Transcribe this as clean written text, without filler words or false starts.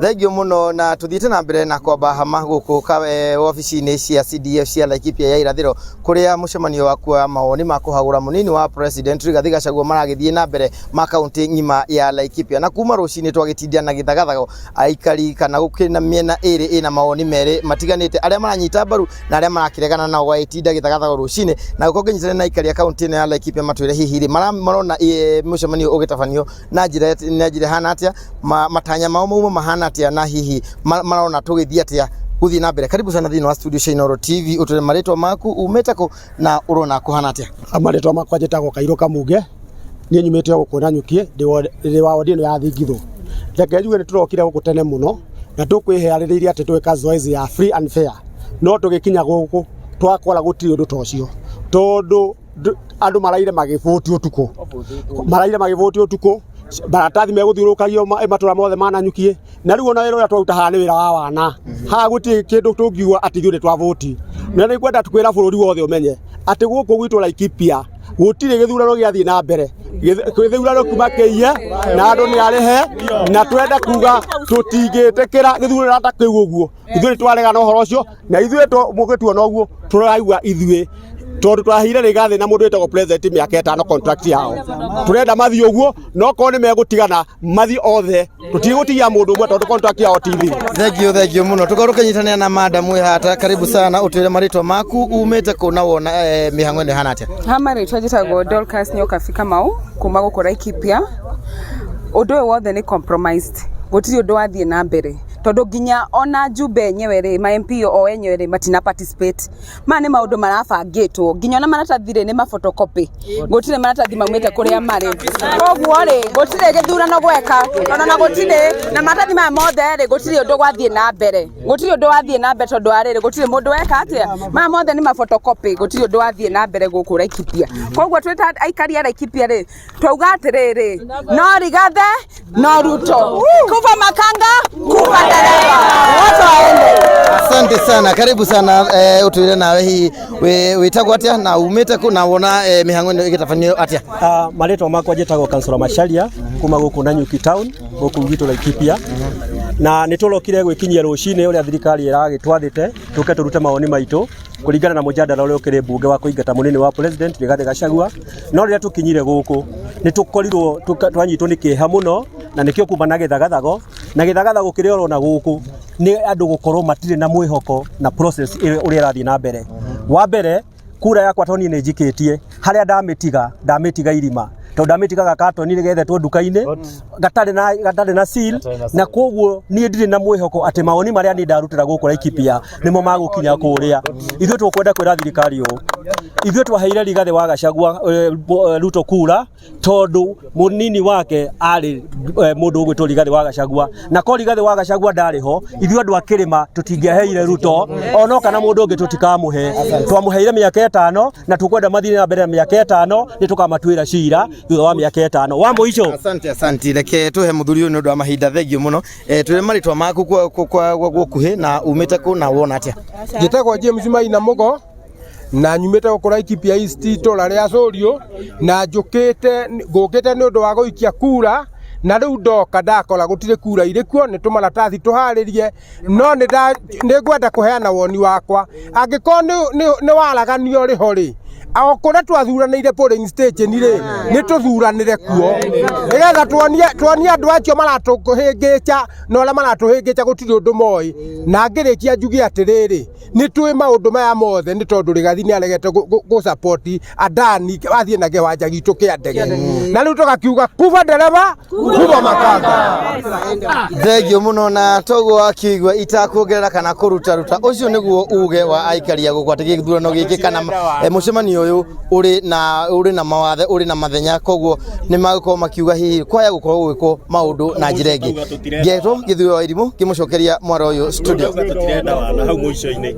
Thank you muno. Na tuthiĩte na mbere na kwamba hama gũkũ wabici-inĩ cia CDF cia Laikipia ya irathĩro, kũrĩa mũcemanio wa kuoya mawoni ma kũhagũra mũnini wa president Rigathi Gachagua maragĩthiĩ na mbere ma kaunti ng'ima ya Laikipia. Na kuma rũcinĩ twagĩtindia na gĩthagathago aikari kana gũkĩrĩ na mĩena ĩrĩ ĩna mawoni merĩ matiganĩte, arĩa maranyita mbaru na arĩa marakĩregana nao. Gwagĩtinda gĩthagathago rũcinĩ na gũkorwo ngĩnyitanĩra na aikari a kaunti ĩno ya Laikipia matwĩre hihi rĩ marona mũcemanio ũgĩtabanio na njĩra ĩhana atĩa, matanya mao mauma mahana atĩa, na hihi marona tũgĩthiĩ atĩa gũthiĩ na mbere. Karibu sana thĩinĩ wa studio cia Inooro TV. Ũtwĩre marĩtwa maku, umĩte kũ na ũrona kũhana atĩa? Marĩtwa makwa njĩtagwo Kairũ Kamunge. Niĩ nyumĩte o gũkũ Nanyuki, ndĩ wa wodi ĩno ya Thingithũ. Reke njuge nĩ tũrokire gũkũ tene mũno na tũkwĩharĩrĩirie atĩ twĩka zoezi ya free and fair, no tũgĩkinya gũkũ twakora gũtirĩ ũndũ ta ũcio, tondũ andũ maraire magĩbũti ũtukũ, maraire magĩbũti ũtukũ, maratathi megũthiũrũrũkagio matũra mothe ma Nanyuki. Na rĩu ona wĩra ũrĩa twaruta haha nĩ wĩra wa wana. Haha gũtirĩ kĩndũ tũngiuga atĩ ithuĩ nĩ twavũti. Na nĩ ngwenda kwĩra bũrũri wothe ũmenye atĩ gũkũ gwitũ Laikipia gũtirĩ gĩthurano gĩathiĩ na mbere. Gĩthurano kuma kĩiye na andũ nĩ arĩhe, na twenda kuga tũtingĩtĩkĩra gĩthurano ta kĩu ũguo. Ithuĩ nĩ twarega na ũhoro ũcio, na ithuĩ mũgĩtuona ũguo tũraigua ithuĩ tondũ twaheire Rigathĩ na mũndũ wĩtagwo president mĩaka 5 contract yao. Tũrenda mathiĩ ũguo, no korwo nĩ megũtigana mathiĩ othe, tũtigũtigia mũndũ ũmwe tondũ contract yao ti thiru. Thank you, thank you muno. Tukorwo tũkĩnyitanĩra na madam wĩ hata. Karibu sana. Ũtwĩre marĩtwa maku, umĩte kũ na wona mĩhang'o ĩno ĩhana atĩa? Ha marĩtwa njĩtagwo Dorcas Nyokabi Kamau kuma gũkũ Laikipia. Ũndũ ũyũ wothe nĩ compromised, gũtirĩ ũndũ wathiĩ na mbere, tondũ nginya ona njumbe enyewe rĩ, ma MP o enyewe rĩ, matina participate. Maya nĩ maũndũ marabangĩtwo, nginya ona maratathi rĩ, nĩ ma photocopy, gũtirĩ maratathi maumĩte kũrĩa marĩ. Koguo rĩ, gũtirĩ gĩthurano gweka ona na gũtirĩ na maratathi maya mothe rĩ, gũtirĩ ũndũ gwathiĩ na mbere, gũtirĩ ũndũ wathiĩ na mbere, tondũ wa rĩrĩ, gũtirĩ mũndũ weka atĩa. Maya mothe nĩ ma photocopy, gũtirĩ ũndũ wathiĩ na mbere gũkũ Laikipia. Koguo twĩ ta aikari a Laikipia rĩ, twauga atĩrĩrĩ, no Rigathi, no Ruto, kufa makanga, kufa dereva, wote waende. Asante sana, karibu sana. Utwire nawe hihi wĩtagwo atĩa na umĩte kũ na wona mĩhang'o ĩno ĩgĩtabanio atĩa? Marĩtwa makwa njĩtagwo Kansũra Macharia kuma gũkũ Nanyuki town, gũkũ gwitũ Laikipia. Na nĩ tũrokire gwĩkinyia rũcinĩ ũrĩa thirikari ĩragĩtwathĩte tũke tũrute mawoni maitũ kũringana na mũjadala ũrĩa ũkĩrĩ mbunge wa kũingata mũnini wa president Rigathĩ Gachagua. No rĩrĩa tũkinyire gũkũ nĩ tũkorirwo twanyitwo nĩ kĩeha mũno, na nĩkĩo kuma na gĩthagathago na gĩthagathago kĩrĩa ũrona gũkũ nĩ andũ gũkorwo matirĩ na mwĩhoko na process ĩrĩa ũrĩa ĩrathiĩ na mbere. Wa mbere, kura yakwa to niĩ nĩ njikĩtie harĩa ndamĩtiga, ndamĩtiga irima, tondũ ndamĩtiga gakatoni gethetwo nduka-inĩ gatarĩ na seal, na koguo niĩ ndirĩ na mwĩhoko atĩ mawoni marĩa niĩ ndarutĩra gũkũ Laikipia nĩmo magũkinya kũrĩa. Ithuĩ tũkwenda kwĩra thirikari ũũ: ithuĩ twaheire Rigathĩ wa Gachagua Ruto kura tondũ mũnini wake arĩ mũndũ ũgwĩtwo Rigathĩ wa Gachagua, na ko Rigathĩ wa Gachagua ndarĩ ho, ithuĩ andũ a kĩrĩma tũtingĩaheire Ruto ono kana mũndũ ũngĩ, tũtikamũhe. Twamũheire mĩaka 5 na tũkwenda mathiĩ na mbere na mĩaka 5. Nĩ tũkamatuĩra cira thutha wa mĩaka 5 wa mũico. Asante, asante. Reke tuhe muthuri ũyũ nĩ ũndũ wa mahinda. Thank you mũno. Twĩre marĩtwa maku kwa gũkuhĩ na umĩte kũ na wona atĩa? Njĩtagwo James Maina Mũgo na nyumĩte gũkũ Laikipia East, itũra rĩa Cũriũ, na njũkĩte ngũkĩte nĩ ũndũ wa gũikia kura. Na rĩu ndoka ndakora gũtirĩ kura irĩ kuo, nĩ tũmaratathi tũharĩrie, no nĩ ngwenda kũheana woni wakwa. Angĩkorwo nĩ waraganio ũrĩ ho rĩ, o kũrĩa twathuranĩire polling station rĩ, nĩ tũthuranĩre kuo nĩgetha tuonie andũ acio maratũhĩngĩca, na ũrĩa maratũhĩngĩca gũtirĩ ũndũ moĩ. Na ngĩrĩkia njuge atĩrĩrĩ, nĩ tũĩ maũndũ maya mothe nĩ tondũ Rigathi nĩ aregete gũ support Adani athiĩ na kĩwanja gitũ kĩa ndege, na rĩu tũgakiuga kuba ndereba, kuba makanga. Thank you mũno. Na toguo akĩigua itakuongerera kana kũrutaruta, ũcio nĩguo uge wa aikari a gũkũ atĩ gĩthurano gĩkĩ kana mũcemanio ũyũ ũrĩ na mawathe, ũrĩ na mathenya, koguo nĩ magũkorwo makiuga hihi kwaya gũkorwo gwĩkwo maũndũ na njĩra ĩngĩ. Ngetwo Gĩthuo wa Irimũ, ngĩmũcokeria mwaro ũyũ studio. Tũtirenda wana hau mũico-inĩ.